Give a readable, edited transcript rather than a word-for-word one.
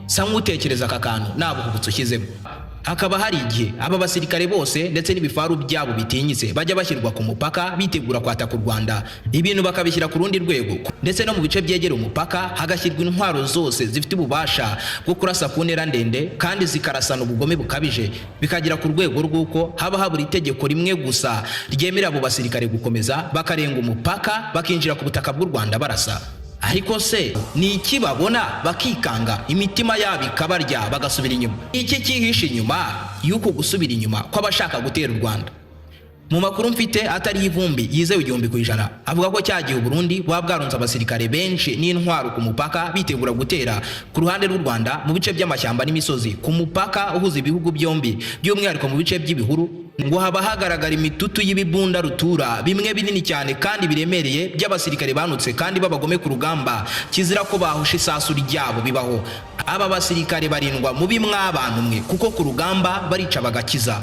Sa nk'utekereza aka kantu nta buhubutsi ushyizemo. Hakaba hari igihe aba basirikare bose ndetse n'ibifaru byabo bitinyitse bajya bashyirwa ku mupaka bitegura kwataka u Rwanda, ibintu bakabishyira ku rundi rwego, ndetse no mu bice byegereye umupaka hagashyirwa intwaro zose zifite ububasha bwo kurasa ku ntera ndende kandi zikarasana ubugome bukabije, bikagera ku rwego rw'uko haba habura itegeko rimwe gusa ryemerera abo basirikare gukomeza bakarenga umupaka bakinjira ku butaka bw'u Rwanda barasa. Ariko se ni iki babona bakikanga, imitima yabo ikabarya, bagasubira inyuma? Iki cyihishe inyuma y'uko gusubira inyuma kw'abashaka gutera u Rwanda? Mu makuru mfite atari ivumbi, yizewe 1000%, avuga ko cya gihe Burundi buba bwarunze abasirikare benshi n'intwaro ku mupaka bitegura gutera, ku ruhande rw'u Rwanda, mu bice by'amashyamba n'imisozi ku mupaka uhuza ibihugu byombi, by'umwihariko mu bice by'ibihuru, ngo haba hagaragara imitutu y'ibibunda rutura bimwe binini cyane kandi biremereye by'abasirikare banutse kandi b'abagome ku rugamba, kizira ko bahusha isasu ryabo bibaho. Aba basirikare barindwa mubi mw'abantu mwe, kuko ku rugamba barica bagakiza.